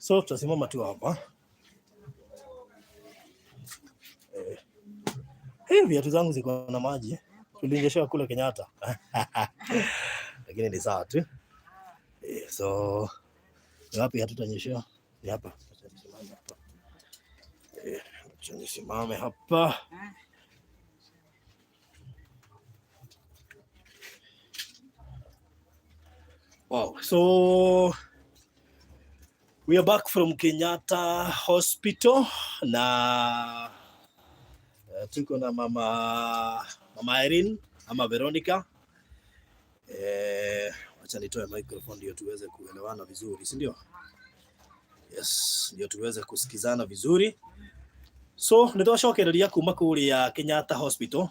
So tutasimama tu hapa. Eh, hey, viatu zangu ziko na maji. Tulinyeshewa kule Kenyatta. Lakini ni sawa tu. Eh, so ni wapi hatutanyeshewa? Ni hapa. Acha nisimame hapa. Eh, acha nisimame hapa. Wow. So we are back from Kenyatta Hospital na tuko na mama Irene ama Veronica. Eh, acha nitoe microphone ndio tuweze kuelewana vizuri, si ndio? Yes, ndio tuweze kusikizana vizuri. So nĩ twacokereria kuma kũrĩa Kenyatta Hospital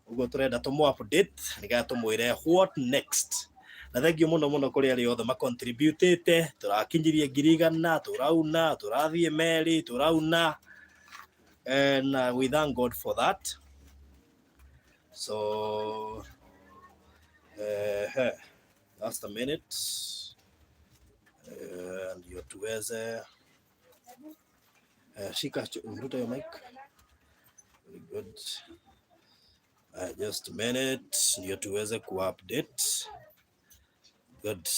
ũguo tũrenda tũmũ update nĩgetha tũmwĩre what next. Na thengiũ mũno mũno kũrĩ arĩa othe macontributĩte, tũrakinyirie 100,000, tũrauna, tũrathiĩ meri, tũrauna, and we thank God for that. So that's the minute, ndio tuweze shika mvuta hiyo mic. Very good. Just a minute ndio tuweze ku-update. Good.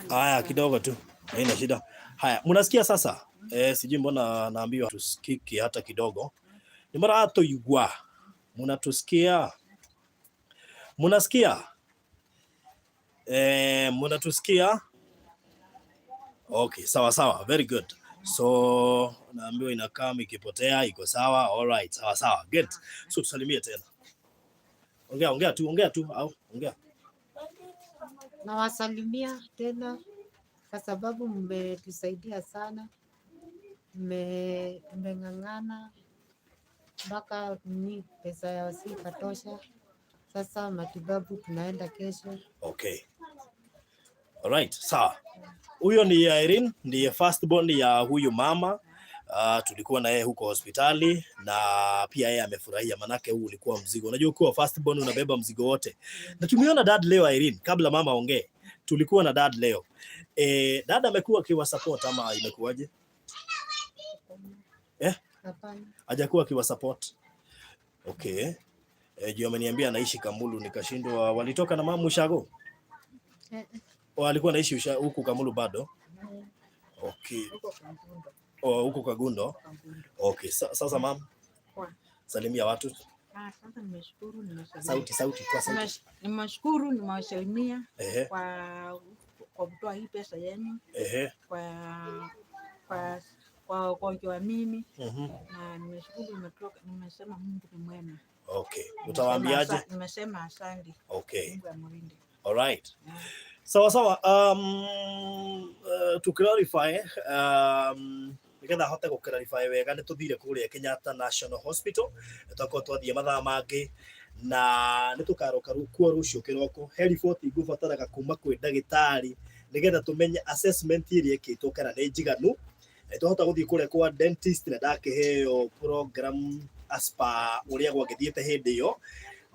Haya, kidogo tu, haina shida. Haya, mnasikia sasa? Eh, sijui mbona naambiwa tusikiki hata kidogo. Ni mara hatoigwa. Mnatusikia? Mnasikia? Eh, mnatusikia? Okay, sawa sawa, very good. So naambiwa inakaa ikipotea iko sawa. All right, sawa sawa. Good. So tusalimie tena. Ongea, ongea tu, ongea tu au ongea. Nawasalimia tena kwa sababu mmetusaidia sana, mmeng'ang'ana mpaka ni pesa ya wasi ikatosha. Sasa matibabu tunaenda kesho. Okay. All right, sawa. Huyo ni Irene, ndiye first born ya huyu mama. Tulikuwa na yeye huko hospitali na pia yeye amefurahia, manake huu ulikuwa mzigo. Unajua ukiwa first born unabeba mzigo wote. Na tumeona dad leo Irene, kabla mama aongee, tulikuwa na dad leo. Eh, dad amekuwa akiwa support ama imekuwaje? Eh? Hapana. Hajakuwa akiwa support. Okay. Eh, juu ameniambia anaishi Kamulu, nikashindwa walitoka na mama Ushago? Walikuwa anaishi huku Kamulu bado? Okay. Oh, huko Kagundo. Okay, sasa mam, salimia watu. Sasa nimeshukuru, nimesalimia. Sauti, sauti, kwa sauti. Nimeshukuru, nimewasalimia kwa kutoa hii pesa yenu. Kwa ugonjwa wa mimi. Na nimeshukuru, nimesema Mungu ni mwema. Okay. Utawaambiaje? Nimesema asante. Okay. Mungu amlinde. All right. Sawa sawa. To clarify, nigetha hote gũ clarify wega nĩ tũthire kũrĩa Kenyatta National Hospital, twakorwo twathiĩ mathaa mangĩ Na nĩ tũkaroka kuo rũciũ kĩroko. He riboti ngũbataraga kuma kwĩ ndagĩtarĩ nĩgetha tũmenye assessment ĩrĩa ĩkĩtwo kana nĩ njiganu. Nĩ twahota gũthiĩ kũrĩa kwa dentist na ndakĩheo program as per ũrĩa gwagĩthiĩte hĩndĩ ĩyo,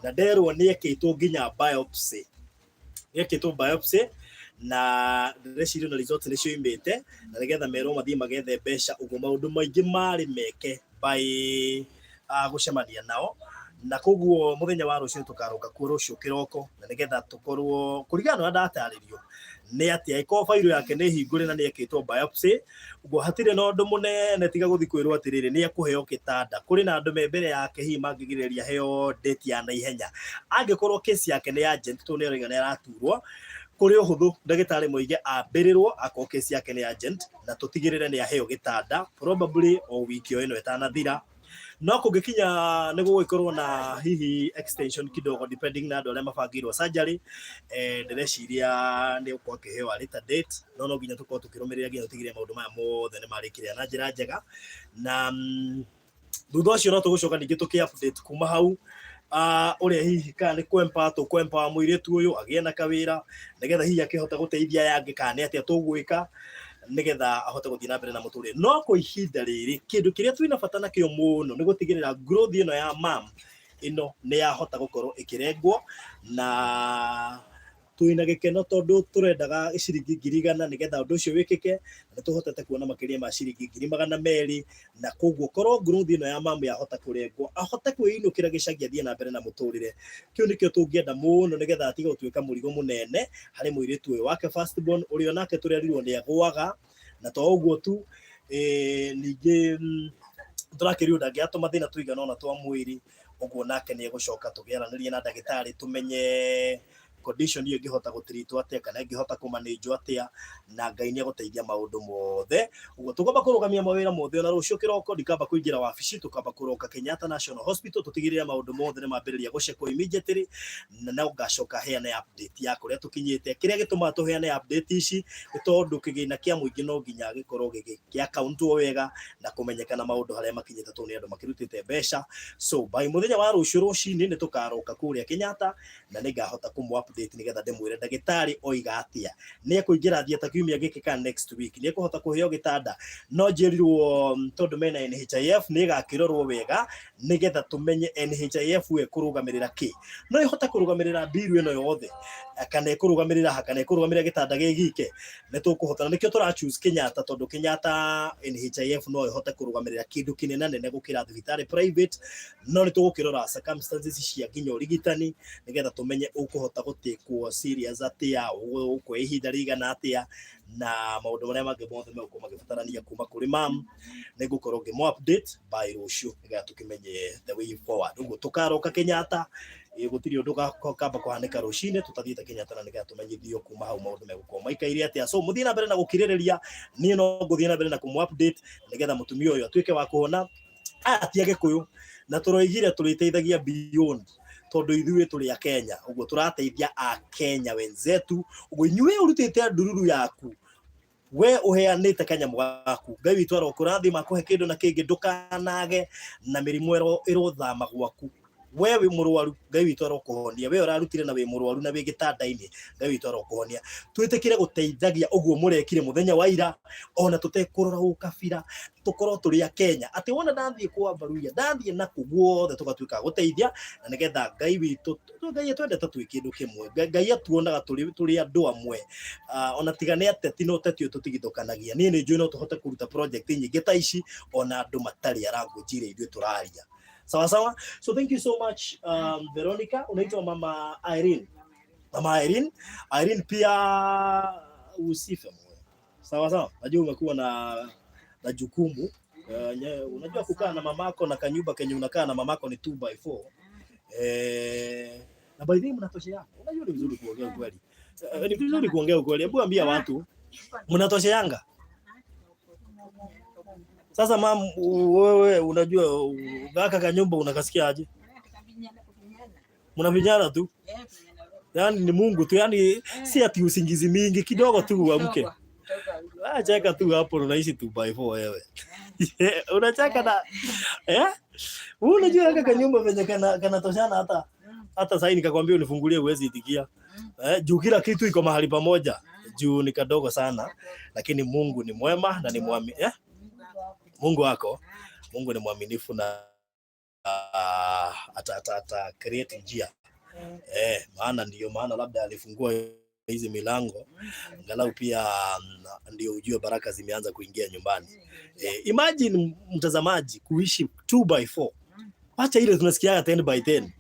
na nderwo nĩ ekĩtwo nginya biopsy, nĩ ekĩtwo biopsy na ndĩreciria na results nĩ cioimĩte, na nĩgetha merwo mathiĩ magethe mbeca. Ũguo maũndũ maingĩ marĩ meke by gũcemania nao, na koguo mũthenya wa rũciũ tũkaroka kuo rũciũ kĩroko, na nĩgetha tũkorwo kũringana na ũrĩa ndatarĩrio nĩ atĩ angĩkorwo bairũ yake nĩ hingũre na nĩ ekĩtwo biopsy, ũguo hatirĩ na ũndũ mũnene tiga gũthiĩ kwĩrwo atĩrĩrĩ, nĩ ekũheo gĩtanda. Kũrĩ na andũ me mbere yake hihi mangĩgirĩrĩria heo date ya naihenya angĩkorwo case yake nĩ urgent, tondũ nĩ arauga nĩ araturwo. Kũrĩ ũhũthũ ndagĩtarĩ moige ambĩrĩrwo akorwo case yake nĩ urgent, na tũtigĩrĩre nĩ aheo gĩtanda probably o wiki o ĩno ĩtanathira. No kũngĩkinya nĩ gũgũgĩkorwo na hihi extension kidogo depending na andũ arĩa mabangĩirwo surgery, ndĩreciria nĩ ũkorwo akĩheo a later date, no no nginya tũkorwo tũkĩrũmĩrĩra nginya tũtigĩrĩre maũndũ maya mothe nĩ marĩkĩrĩra na njĩra njega. Na thutha ũcio no tũgũcoka ningĩ tũkĩ update kuma hau, ũrĩa hihi kana nĩ kwempa tũkwempa mũirĩtu ũyũ agĩe na kawĩra nĩgetha hihi akĩhota gũteithia aya angĩ, kana nĩ atĩa tũgwĩka nĩgetha ahote gũthiĩ na mbere na mũtũrĩre. No kwa ihinda rĩrĩ, kĩndũ kĩrĩa twĩna bata nakĩo mũno nĩ gũtigĩrĩra growth ĩno ya mam ĩno nĩ yahota gũkorwo ĩkĩrengwo, na twĩna gĩkeno tondũ tũrendaga ciringi 100,000 nĩgetha ũndũ ũcio wĩkĩke, na nĩ tũhotete kuona makĩria ma ciringi 200,000. Na koguo korwo growth ĩno ya mamu yahota kũrengwo, ahote kwĩinũkĩra gĩcagi, athiĩ na mbere na mũtũrĩre, kĩu nĩkĩo tũngĩenda mũno, nĩgetha atige gũtuĩka mũrigo mũnene harĩ mũirĩtu ũyũ wake first born, ũrĩa onake tũrerirwo nĩ agũaga. Na to ũguo tu, ningĩ tũrakĩrirwo ndangĩatũma mathĩna tũigana ũna twa mwĩrĩ. Ũguo nake nĩ egũcoka tũgĩaranĩrie na ndagĩtarĩ tũmenye condition ĩyo ĩngĩhota gũtiritwo atĩa kana ĩngĩhota kũmanĩnjwo atĩa, na Ngai nĩ egũteithia maũndũ mothe. Ũguo tũkamba kũrũgamia mawĩra mothe, ona rũciũ kĩroko ndikamba kũingĩra wabici, tũkamba kũroka Kenyatta National Hospital tũtigĩrĩre maũndũ mothe nĩ mambĩrĩria gũcekwo immediately, na no ngacoka heane update ya kũrĩa tũkinyĩte. Kĩrĩa gĩtũmaga tũheane update ici nĩ tondũ kĩgĩna kĩa mũingĩ no nginya gĩkorwo gĩgĩ-accountwo wega na kũmenyekana maũndũ harĩa makinyĩte, tondũ nĩ andũ makĩrutĩte mbeca. So by mũthenya wa rũciũ rũcinĩ nĩ tũkaroka kũrĩa Kenyatta, na nĩ ngahota kũmũ update nĩgetha ndĩmwĩre ndagĩtarĩ oiga atĩa, nĩ ekũingĩra theatre kiumia gĩkĩ kana next week, nĩ ekũhota kũheo gĩtanda. No njĩrirwo tondũ mena NHIF nĩ ĩgakĩrorwo wega nĩgetha tũmenye NHIF ĩkũrũgamĩrĩra kĩ, no ĩhote kũrũgamĩrĩra bill ĩno yothe kana ĩkũrũgamĩrĩra ha, kana ĩkũrũgamĩrĩra gĩtanda gĩ gike. Nĩ tũkũhota, na nĩkĩo tũra choose Kenyatta, tondũ Kenyatta NHIF no ĩhote kũrũgamĩrĩra kĩndũ kĩnene nene gũkĩra thibitarĩ private. No nĩ tũgũkĩrora circumstances cia nginya ũrigitani nĩgetha tũmenye ũkũhota gũtĩkwo serious atĩa, ũkuoya ihinda rĩigana atĩa, na maũndũ marĩa mangĩ mothe megũkorwo magĩbatarania kuma kũrĩ mam. Nĩ ngũkorwo ngĩmũ update by rũciũ nĩgetha tũkĩmenye the way forward. Ũguo tũkaroka Kenyatta, gũtirĩ ũndũ kamba kũhanĩka rũcinĩ tũtathiĩte Kenyatta, na nĩgetha tũmenyithio kuma hau maũndũ megũkorwo maikaire atĩa. So mũthiĩ na mbere na gũkirĩrĩria, niĩ no ngũthiĩ na mbere na kũmũ update nĩgetha mũtumia ũyũ atuĩke wa kũhona. Aya ti Agĩkũyũ, na tũroigire tũrĩteithagia beyond, tondũ ithuĩ tũrĩ a Kenya. Ũguo tũrateithia a Kenya wenzetu. Ũguo inyuĩ ũrutĩte ndururu yaku, we ũheanĩte kanyamũ gaku, Ngai witũ arokũrathima, akũhe kĩndũ na kĩngĩ, ndũkanage na mĩrimũ ĩrothama gwaku. We wĩ mũrwaru, Ngai witũ arokũhonia. We ũrarutire na wĩ mũrwaru na wĩ gĩtanda-inĩ, Ngai witũ arokũhonia. Twĩtĩkĩre gũteithagia ũguo mũrekire mũthenya wa ira, ona tũtekũrora ũkabira, tũkorwo tũrĩ a Kenya, atĩ wona ndathiĩ kwa Baruya, ndathiĩ naku guothe, tũgatuĩka a gũteithia, na nĩgetha Ngai witũ, Ngai atwendete twĩ kĩndũ kĩmwe. Ngai atuonaga tũrĩ andũ amwe. Ona tiga nĩ ateti na ũteti ũyũ tũtigithũkanagia, niĩ nĩ njũĩ no tũhote kũruta project nyingĩ ta ici ona andũ matarĩ a language iria ithuĩ tũraria. Sawa sawa. So thank you so much, Veronica. Unaitwa Mama Irene. Mama Irene. Irene pia usife moyo. Sawa sawa. Najua umekuwa na jukumu. Unajua kukaa na mamako na kanyumba kenye unakaa na mamako ni 2 by 4. Na by the way mnatosheana. Unajua ni vizuri kuongea ukweli. Ni vizuri kuongea ukweli. Hebu ambia watu mnatosheanga. Sasa mam, wewe unajua gaka kanyumba unakasikia aje? Mnavinyana tu. Yaani ni Mungu tu, yaani si ati usingizi mingi, kidogo tu uamke. Ah, cheka tu hapo, unaishi 2 by 4 wewe. Unacheka na eh? Wewe unajua kaka kanyumba venye kana kanatoshana hata. Hata sasa nikakwambia unifungulie uwezi itikia. Eh, juu kila kitu iko mahali pamoja. Juu ni kadogo sana, lakini Mungu ni mwema na ni mwami, eh? Mungu wako. Mungu ni mwaminifu na ata create njia. Eh, maana ndiyo maana labda alifungua hizi milango angalau pia ndio ujue baraka zimeanza kuingia nyumbani. Eh, imagine mtazamaji kuishi 2 by 4. Acha ile tunasikia 10 by 10.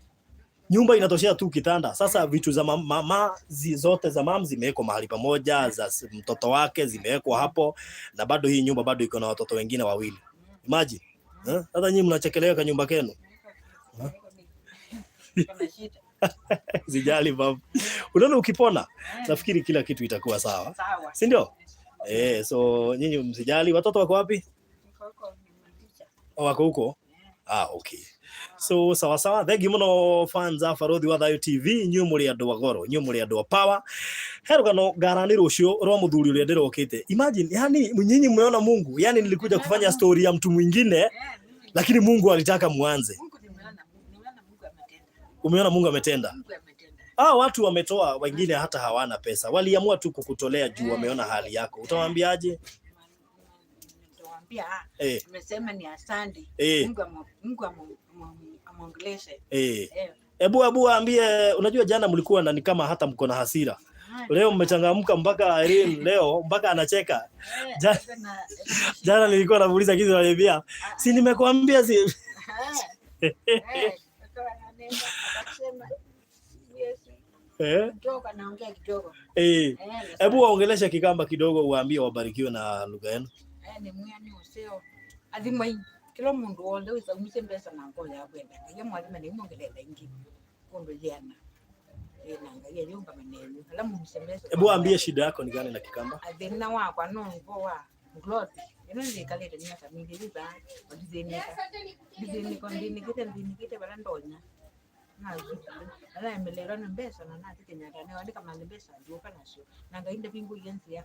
Nyumba inatoshea tu kitanda. Sasa vitu za mama zote za mam zimewekwa mahali pamoja, za mtoto wake zimewekwa hapo, na bado hii nyumba bado iko na watoto wengine wawili. Imagine. Eh? Sasa nyinyi mnachekelea kwa nyumba kenu. Sijali baba. Unaona ukipona, nafikiri kila kitu itakuwa sawa. Si ndio? Eh, so nyinyi msijali. Watoto wako wapi? Wako huko? Ah, okay. So sawa sawa, thengi muno fans a Barothi wa Thayu TV, inyuĩ mũrĩ andũ a goro, inyuĩ mũrĩ andũ a power. He rũgano ngarani rũciũ rwa mũthuri ũrĩa ndĩrokĩte. Imagine, yani nyinyi mmeona Mungu, yani nilikuja kufanya story ya mtu mwingine, lakini Mungu alitaka muanze. Umeona Mungu ametenda. Ah, watu wametoa, wengine hata hawana pesa, waliamua tu kukutolea juu wameona hali yako. Utawaambiaje? Eh. Nimesema ni asante. Mungu amuongeleshe. Ebu ebu ambie, unajua jana mlikuwa na ni kama hata mko na hasira. Leo mmechangamka mpaka Irene leo mpaka anacheka. Jana nilikuwa namuuliza kitu ananiambia, si nimekuambia si Hebu waongeleshe Kikamba kidogo, uwaambie wabarikiwe na lugha yenu. Ni mwani useo athimai kila mundu wothe wisa mbesa na ngoo ya kwenda ngai mwathime ni mwongerera ingi kundu jana na ngai ayunga manenu ala mumise mbesa. Hebu waambie shida yako ni gani na Kikamba? Athina wakwa no ngo wa nglothi ino ndikalite miaka mingi riba ndithinika ndithinika ndithinikite ndithinikite bara ndonya ala emelerwa ni mbesa na nathi Kenyatta ne wandika mali mbesa ndiuka nacio na ngai ndavinguie nzia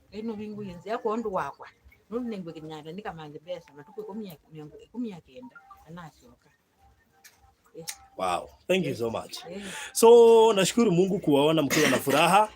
ngai nuvinguie nzia kwondu wakwa nundu nengwe Kenyatta nikamanthe mbesa matuku ikumi ya kenda anacioka. Wow, thank you so much. So nashukuru Mungu kuwaona mkiwa na furaha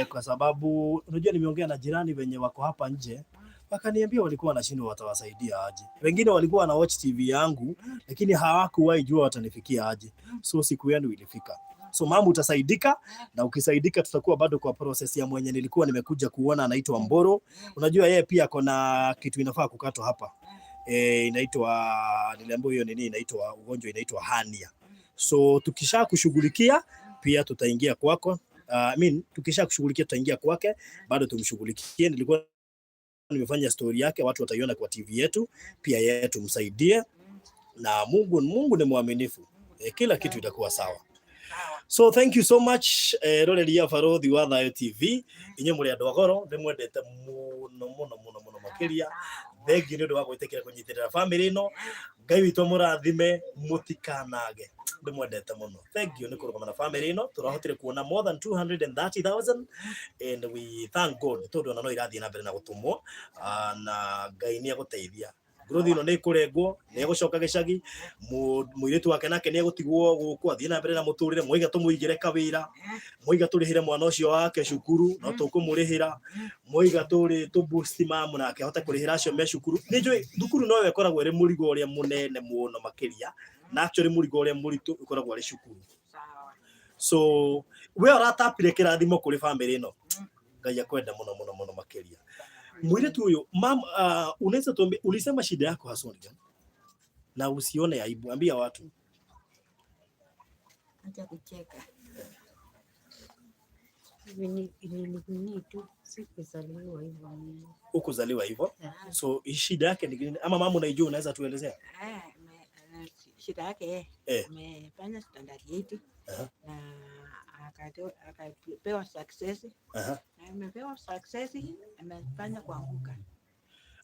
kwa sababu unajua nimeongea na jirani wenye wako hapa nje, wakaniambia walikuwa wanashindwa watawasaidia aje. Wengine walikuwa wana watch TV yangu lakini hawakuwahi jua watanifikia aje. So siku yenu ilifika. So mama utasaidika, na ukisaidika tutakuwa bado kwa process ya mwenye nilikuwa nimekuja kuona anaitwa Mboro. Unajua yeye pia ako na kitu inafaa kukatwa hapa. Inaitwa, niliambiwa hiyo nini, inaitwa ugonjwa inaitwa hernia. So tukisha kushughulikia pia tutaingia kwako. I mean, tukisha kushughulikia tutaingia kwake, bado tumshughulikie. Nilikuwa nimefanya story yake, watu wataiona kwa TV yetu, pia yeye tumsaidie, na Mungu ni mwaminifu. Kila kitu itakuwa sawa. So thank you so much roreria Barothi wa Thayu TV, inyuĩ mũrĩ andũ a goro, ndĩmwendete mũno mũno mũno mũno makĩria. Thengiũ nĩ ũndũ wa gwĩtĩkĩra kũnyitĩrĩra family ĩno. Ngai witũ amũrathime, mũtikanage, ndĩmwendete mũno. Thank you nĩ kũrũgama na family ĩno. Tũrahotire kuona more than 230,000 and we thank God tondũ ona no irathiĩ na mbere na gũtũmwo, na Ngai nĩ egũteithia. Growth ĩno nĩ ĩkũrengwo, nĩ egũcoka gĩcagi, mũirĩtu wake nake nĩ egũtigwo gũkũ athiĩ na mbere na mũtũrĩre. Mwaiga tũmũigĩre kawĩra, mwaiga tũrĩhĩre mwana ũcio wake cukuru, no tũkũmũrĩhĩra. Mwaiga tũrĩ tũ boost mamu nake ahote kũrĩhĩra acio me cukuru. Nĩ njũĩ thukuru noyo ĩkoragwo ĩrĩ mũrigo ũrĩa mũnene mũno makĩria, na actually mũrigo ũrĩa mũritũ ũkoragwo arĩ cukuru. So we ũratapire kĩrathimo kũrĩ family ĩno, Ngai akwenda mũno mũno mũno makĩria. Mũirĩtu ũyũ mam, unaweza tuambia ulisema shida yako haswa ni gani? Na usione aibu, ambia watu. Acha kucheka. Nini tu sikuzaliwa hivyo mimi. Hukuzaliwa hivyo? So shida yake ni gani? Ama mama unaijua, unaweza tuelezea? Shida yake amefanya standard 8 na akapewa success. Na amepewa success, amefanya kuanguka.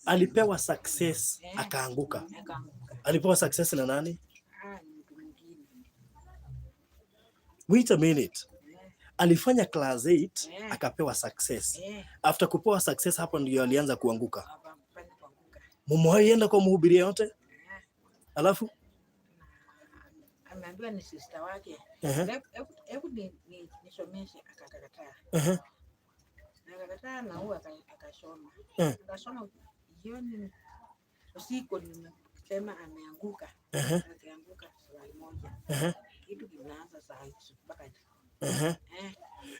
Alipewa success akaanguka. Akaanguka. Alipewa success na nani? Ni mtu mwingine. Wait a minute. Alifanya class 8 akapewa success. After kupewa success hapo ndio alianza kuanguka. Akafanya kuanguka. Mumewahi enda kwa mhubiri yote? Alafu? Ameambiwa ni sister wake. Hebu nisomeshe, akakataa. Akakataa na huyu akasoma. Akasoma jioni, usiku nimesema ameanguka. Akianguka saa 1. Kitu kinaanza saa hizo mpaka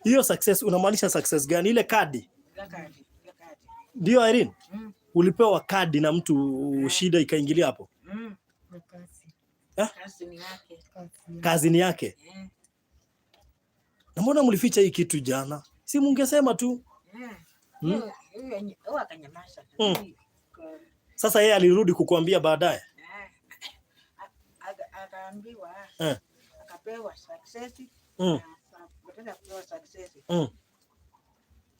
Hiyo success unamaanisha success gani? Ile kadi? Ile kadi, ile kadi. Ndio Irene? Mm. Ulipewa kadi na mtu, shida ikaingilia hapo? Mm. Na kazi. Eh? Kazi ni yake. Kazi. Kazi ni yake. Na mbona mlificha hii kitu jana? Si mungesema tu. Huyo akanyamaza. Sasa yeye alirudi kukuambia baadaye? Akaambiwa, akapewa success. Na badala ya kupewa success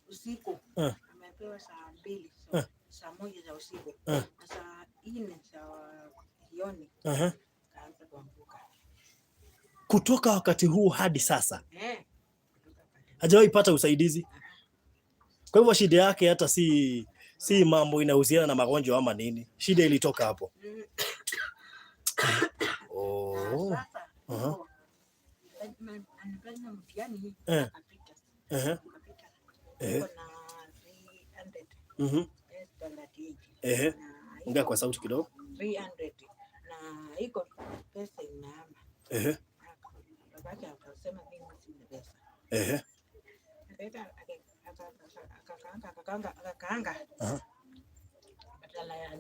usiku amepewa saa 2, saa 1 za usiku na saa 4 za jioni kaanza kuanguka. Kutoka wakati huu hadi sasa hajawahi pata usaidizi. Kwa hivyo shida yake hata si mambo inahusiana na magonjwa ama nini. Shida ilitoka hapo. Oh. Sasa, anafanya mtihani akapita. Akapita. Iko na 300. Standard 8. Na Ongea kwa sauti kidogo. 300. Na iko pesa inaama. Babake akasema mimi sina pesa. Akaenda akakaanga, akakaanga, akakaanga. Badala ya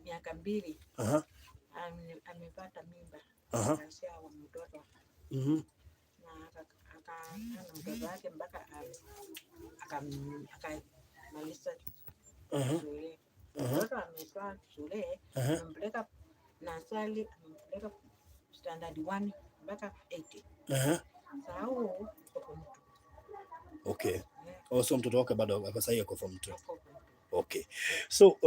miaka 2 amepata mimba. Akazaa wa mtoto. Na akakaa na mtoto wake mpaka akamaliza shule. Mtoto ametoa shule, amempeleka nasali, amempeleka standard 1 mpaka 8. Sasa huo uko form 2. Oh, so mtoto wake bado ako sahi ako form 2. Ako form 2. Okay. So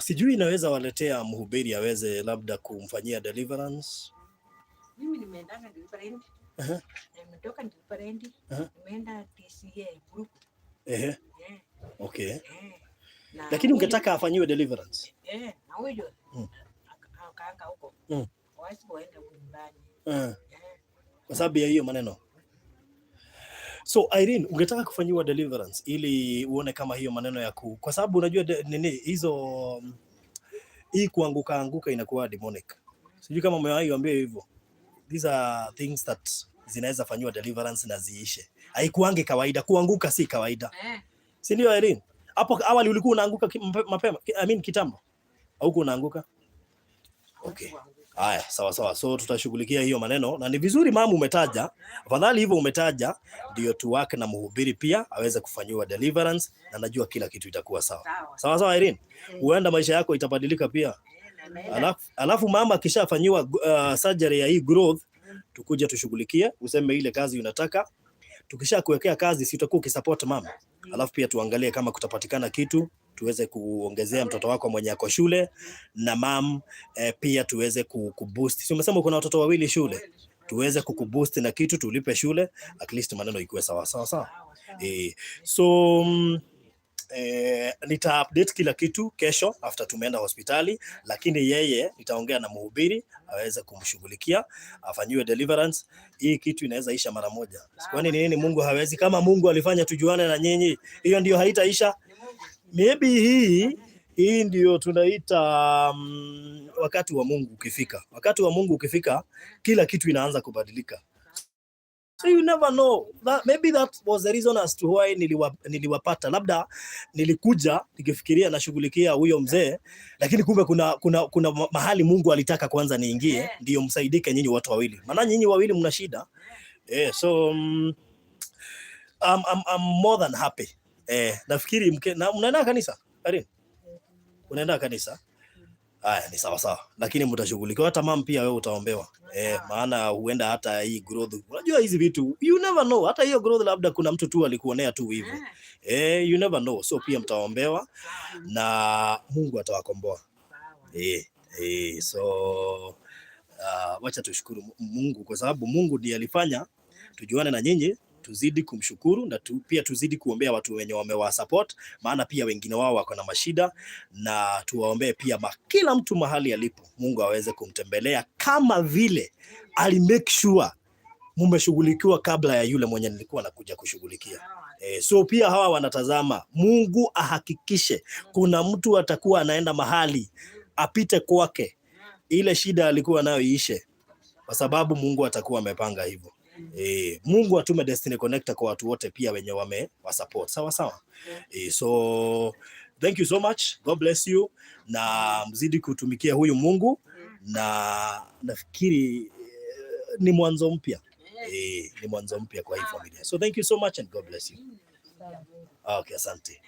sijui inaweza waletea mhubiri aweze labda kumfanyia deliverance. Mimi nimeenda deliverance. Nimetoka deliverance. Nimeenda TCA group. Na Lakini ungetaka afanyiwe deliverance? Na huyo akaanga huko. Hawezi kuenda nyumbani. Kwa sababu ya hiyo maneno. So Irene, ungetaka kufanyiwa deliverance ili uone kama hiyo maneno ya ku, kwa sababu unajua nini hizo, hii kuanguka anguka inakuwa demonic. Sijui kama umewahi kuambiwa hivyo. These are things that zinaweza fanyiwa deliverance na ziishe. Haikuangi kawaida, kuanguka si kawaida. Si ndio Irene? Hapo awali ulikuwa unaanguka mapema, I mean kitambo. Haukuwa unaanguka? Okay. Haya, sawa sawa. So tutashughulikia hiyo maneno na ni vizuri mama umetaja. Afadhali hivyo umetaja ndio tuwake na mhubiri pia aweze kufanyiwa deliverance na najua kila kitu itakuwa sawa. Sawa. Sawa sawa Irene. Huenda maisha yako itabadilika pia. Na naenda. Alafu mama akishafanyiwa surgery ya hii growth, tukuje tushughulikie, useme ile kazi unataka. Tukishakuwekea kazi si utakuwa ukisupport mama. Alafu pia tuangalie kama kutapatikana kitu tuweze kuongezea mtoto wako mwenye ako shule na mam, pia tuweze kuboost. Si umesema uko na watoto wawili shule? Tuweze kukuboost na kitu tulipe shule, at least maneno ikuwe sawa sawa sawa. So nita update kila kitu kesho after tumeenda hospitali, lakini yeye nitaongea na mhubiri aweze kumshughulikia afanyiwe deliverance. Hii kitu inaweza isha mara moja. Kwani ni nini Mungu hawezi? Kama Mungu alifanya tujuane na nyinyi, hiyo ndio haitaisha. Maybe hii ndio tunaita wakati wa Mungu ukifika. Wakati wa Mungu ukifika, kila kitu inaanza kubadilika. So you never know. That, maybe that was the reason as to why niliwapata. Labda nilikuja nikifikiria nashughulikia huyo mzee, lakini kumbe kuna mahali Mungu alitaka kwanza niingie ndio msaidike nyinyi watu wawili. Maana nyinyi wawili mna shida. So I'm more than happy. Nafikiri na mnaenda kanisa? Irene? Unaenda kanisa? Haya, ni sawa sawa. Lakini mtashughulikiwa, hata mam pia wewe utaombewa. Maana huenda hata hii growth. Unajua hizi vitu, you never know. Hata hiyo growth labda kuna mtu tu alikuonea tu hivyo. You never know. So pia mtaombewa na Mungu atawakomboa. So wacha tushukuru Mungu kwa sababu Mungu ndiye alifanya tujuane na nyinyi. Tuzidi kumshukuru na pia tuzidi kuombea watu wenye wamewa support, maana pia wengine wao wako na mashida, na tuwaombee pia kila mtu mahali alipo, Mungu aweze kumtembelea kama vile ali make sure mumeshughulikiwa kabla ya yule mwenye nilikuwa nakuja kushughulikia. So pia hawa wanatazama, Mungu ahakikishe kuna mtu atakuwa anaenda mahali apite kwake, ile shida alikuwa nayo iishe, kwa sababu Mungu atakuwa amepanga hivyo. Mungu atume Destiny Connector kwa watu wote pia wenye wame wa support. Sawa sawa. So thank you so much. God bless you na mzidi kutumikia huyu Mungu, na nafikiri ni mwanzo mpya. Ni mwanzo mpya kwa hii familia. So thank you so much and God bless you. Okay, asante.